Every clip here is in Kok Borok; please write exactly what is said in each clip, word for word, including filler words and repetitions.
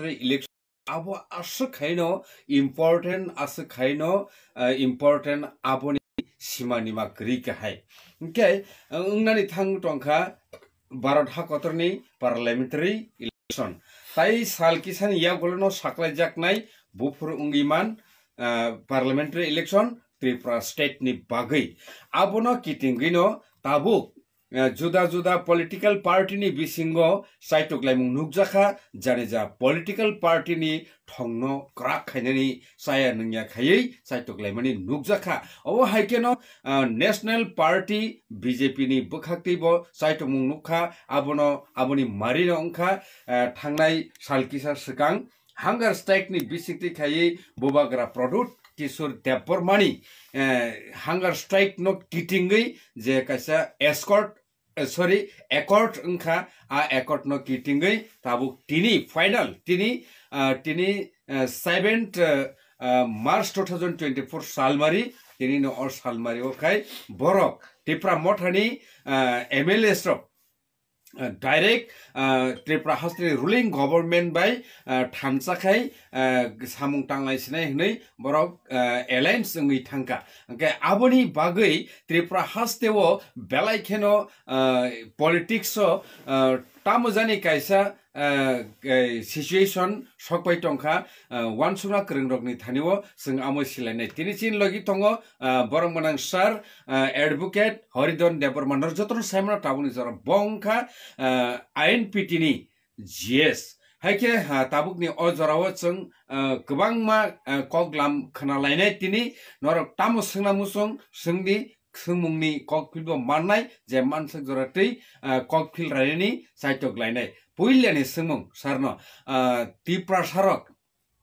election abo aswk khaino important, aswk khaino, eh, important aboni simani ma kwrwi kahai. Hwnkhe, eh, wngnani thang tongkha Bharat hakotorni parliamentary election. Tai sal kisani yagulono saklaijaknai buphuru wngwi man, eh, parliamentary election Tripura state ni bagwi. Abono kitingwino tabuk eh, juda juda political party ni bisingo chaitoklaimung nukjakha, jani ja political party ni thongno kwrak khainani chaya nungya khaiwi chaitoklaimani nukjakha. Obo hai kheno, eh, National Party B J P ni bwkhaktwibo chaitokmung nukha, abono, aboni marino wngkha, eh, thangnai sal kisa swkang hunger strike ni bisingtwi khaiwi bubagra Pradyut Kishore Debbarmani, eh, hunger strike no kitingwi je kaisa escort, eh, sorry, accord wngkha, a accord no kitingwi tabuk tini final, tini, ah, tini, eh, seventh, eh, eh, March two thousand twenty-four salmari, tini no o salmari o khai borok Tipra Mothani, eh, M L As rok, ah, direct, ah, Tripura hasteni ruling government bai, ah, thansa khai, ah, samung tanglai sinai hwnwi borok, ah, alliance wngwi thangkha. Hwnkhe aboni bagwi Tripura hasteo belai kheno, ah, politics o, ah, tamo jani kaisa, ah, eh, situation sokpai tongkha, ah, uansukna kwrwngrokni thanio chwng amo silainai. Tini chini logi tongo, ah, borok mwnang sir, ah, advocate Horidon Debbarma, nor jotono saimano tabukni jora bo wngkha, ah, I N P T ni G S. Hai khe, ah, tabukni o jorao chwng, ah, kwbangma, ah, koklam khna lainai tini norok tamo swngna muchung swngdi, swngmungni kokphilbo mannai je manswk jora twi, ah, kokphil rainani chaitok lainai. Puilani swngmung sarno, ah, Tiprasarok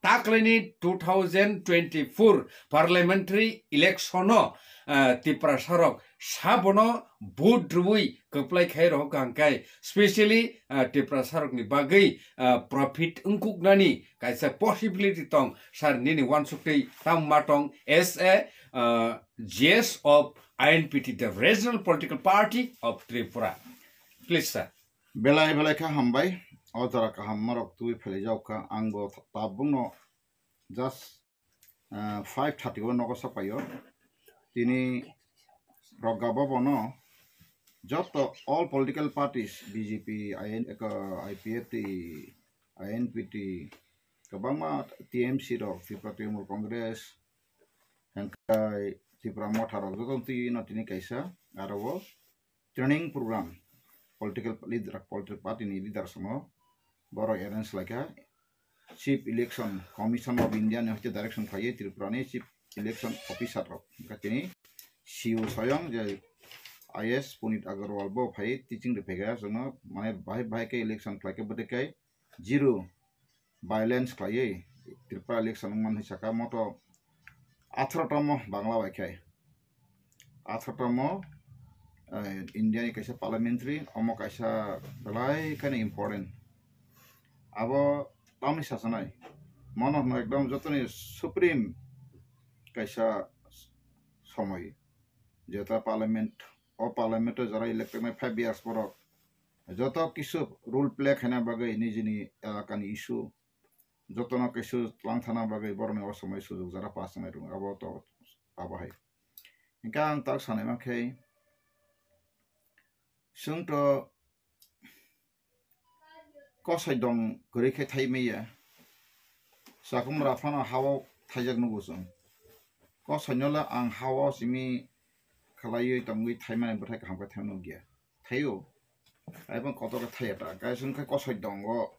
taklaini two thousand twenty-four parliamentary election-o, ah, Tiprasarok sabono vote rwui kwplai khai rohorkha hwnkhe, specially, ah, Tiprasarokni bagwi, ah, profit wngkuknani kaisa possibility tong, sir, nini uansuk twi tamo ma tong as a, ah, G S of I N P T, the Regional Political Party of Tripura. Please, sir. Belai belai kha hambai. O jora kaham norok twi phelaijak kha. Ang bo tabukno just, ah, five thirty o nogo sokpaio. Tini Rogga Bhavan o joto all political parties, B J P, I N, eko, I P F T, I N P T, kwbangma T M C rok, Tripura Trinamool Congress, hwnkhe Tipra Motha rok joto twi no tini kaisa aro o training program political leader, political party ni leaders no borok arrange khlaikha. Chief Election Commission of India ni hoite direction khlaiwi Tripura ni Chief Election Officer rok. Hwnkhe tini C E O soyong je I A S Punit Agarwal bo phai teaching rwphaikha chwngno, mane bahai bahai khe election khlaikhe bwdwkhe zero violence khlaiwi Tripura election wngmani saka moto atharo tomo Bangla bai khai. Atharo tomo, eh, India ni kaisa parliamentary, omo kaisa belai kheno important. Abo tamni sasanai. Mono hwno ekdom jotoni supreme kaisa somoi. Jeta parliament, o parliament o jora elect wngnai five years borok. Joto kisu role play khaina bagwi nijini elakani issue, jotono kisu tlang thana bagwi borokni o somoi sujuk jora pass wngnai rwng abo to abo hai. Hwnkhe ang tak sanai mankhe, chwng to kosoi dong kwrwi khe thai maya. Chakhumra phano ha-o thaijak nugo chwng. Kosoino le ang ha-o simi khlaiwi tongwi thaimani bwthai kaham khe thai nukya. Thaio. Ai bang kotor khe thaiya ta. Guys, wngkhe kosoi dongo.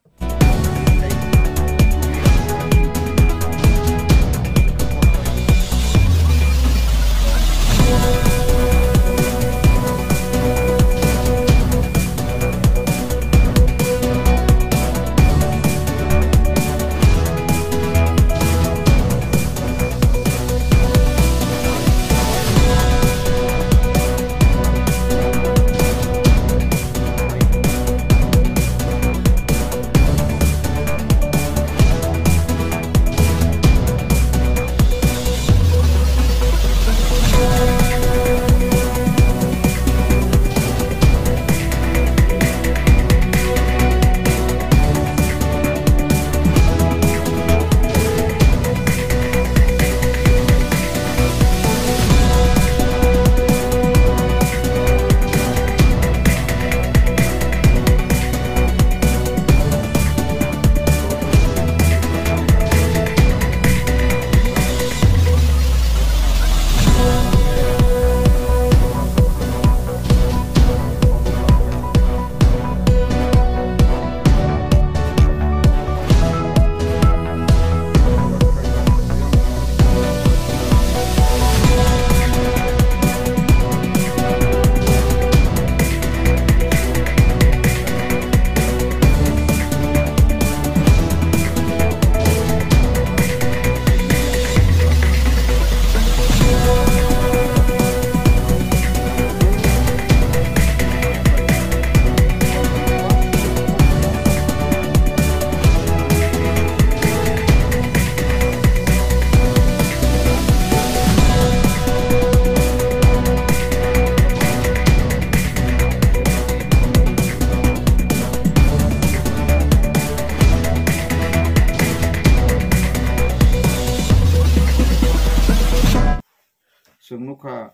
Nukha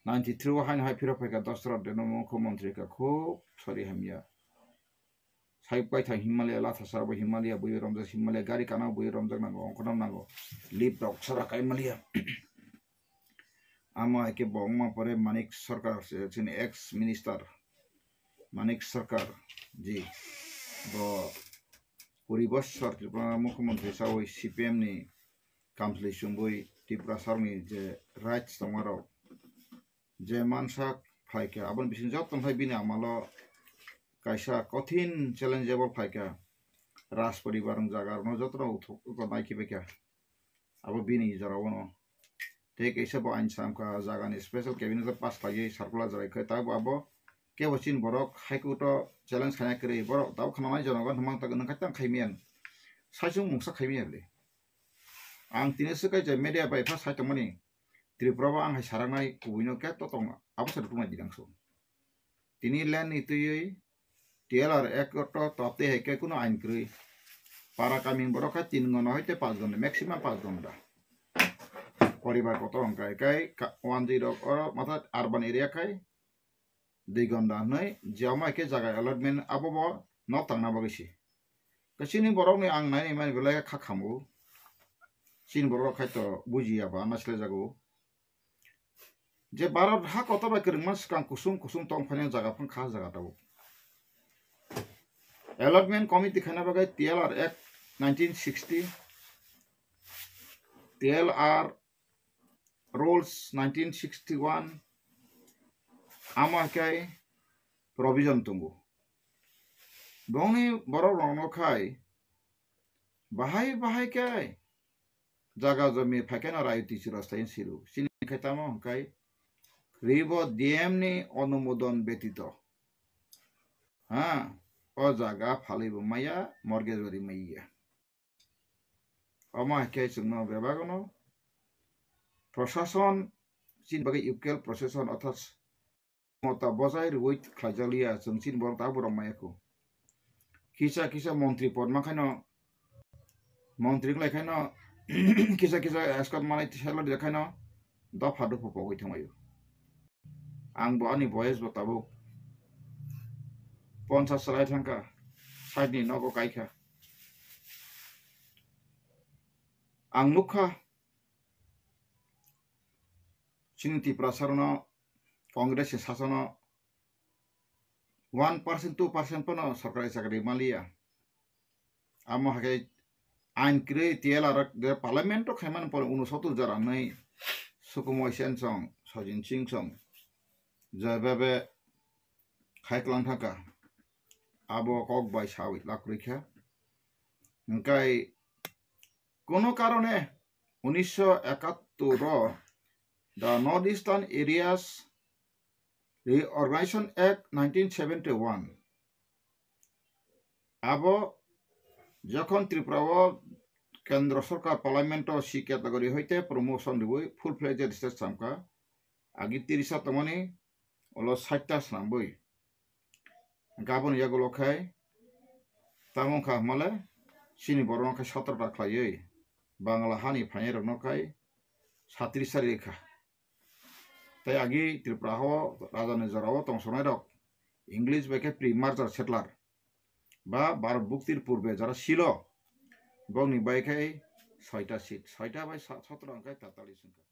ninety three o haino hai phirok phaikha Dasarath Deno mukhyamantri kha khub sori hamya. Sai paithang Himalaya, lathasar bo Himalaya, bui romjak Himalaya, gari kana bui romjak nango, ongkhornam nango, lift rok sara kai Himalaya. Amo hai khe bo wngma pore Manik Sarkar, chini ex minister Manik Sarkar ji, bo kuri bosor Tripura mukhyamantri sawi C P M ni kamsli chumui Tripura sarni je rights tongmarok je mansa phaikha, aboni bising joto hai bini amalo kaisa kothin challengeable phaikha. Raj poribar wng jaga rokno jotono uthuk uko nai khibaikha. Abo bini jora ono. Tei kaisa bo ain samkha jagani special cabinet o pass khlaiwi circular jarai khe, tabo abo kebo chini borok High Court o challenge khaina kwrwi, borok tabo khnamani jonogon hwnmang tang nang khaitang khaimiyan. Saichung mungsa khaimiya le. Ang tini swkai je media bai pha sai tongmani Tripura bo ang hai saraknai kubuino khe to tong abo se rwtwknai dinang so. Tini land ni twiwi T L R Act o to toptwi hai khe kuno ain kwrwi. Para kami borok khai tin gona hoite panch gona, maximum panch gona da. Poribar kotor hwnkha kai ka-, one zero oro matha urban area khai dui gonda hwnwi jiyama khe jaga allotment abo bo nok tangna bagwi se. Khe chini borokni ang nainai mani belai kha khamu. Chini borok khai to bujiya ba naisle jago. Je Bharat ha kotor bai kwrwngma swkang kusung kusung tong phainai jaga phang kha jaga tabuk. Allotment committee khaina bagwi T L R Act nineteen sixty, T L R Rules nineteen sixty-one, amo hai khe provision tongo. Bongni borok rokno khai bahai bahai khe jaga jomi phaikhe no rayo tichura stain siru. Chini khai tamo hwnkhe ribo D M ni onumodon betito. Ha, o jaga phalwi bo maya, mortgage bo ri maya. Omo hai khe chwngno bebak no prosason chini bagwi equal prosason orthat mota bojai rwui khlaijak liya, chwng chini borok ta borok maya kho. Kisa kisa montri pod ma khaino, montri wng lai khaino, kisa kisa escort manai salary khaino dopha dopha pogwi thanglaio. Ang bo ani boyes bo tabuk ponchas salai thangkha, side ni nogo kaikha. Ang nukha, chini Tiprasa rokno Congress ni sasono one percent, two percent pono sorkari chakri maliya. Amo hai khe ain kwrwi T L R de parliament o khaimani pore unosottor jora hwnwi Sukumoy Sen song, Sojin Singh song, jaibabe khai kwlang thangkha. Abo kok bai sawi lakrwi kha. Hwnkhe kono karone unisho ekattor o The North Eastern Areas Reorganization Act nineteen seventy-one. Abo jokhon Tripura o Kendra Sorkar Parliament o C category hoite promotion riwi full fledged state samkha, agi tirisa tongmani ulo sait ta swnambwi. Gabon yagulo khai tamo wngkha hwnmale chini borok wngkha sotro ta khlaiwi Bangla hani phainai rokno khai satris sari rikha. Tei agi Tripura hao rajani jorao tongsonai rok English bai khe pre-merger settler ba Bharat buktir purbe jara silo bokni bai khai soita seat, soita bai sa-, sotro wngkha tatali swngkha.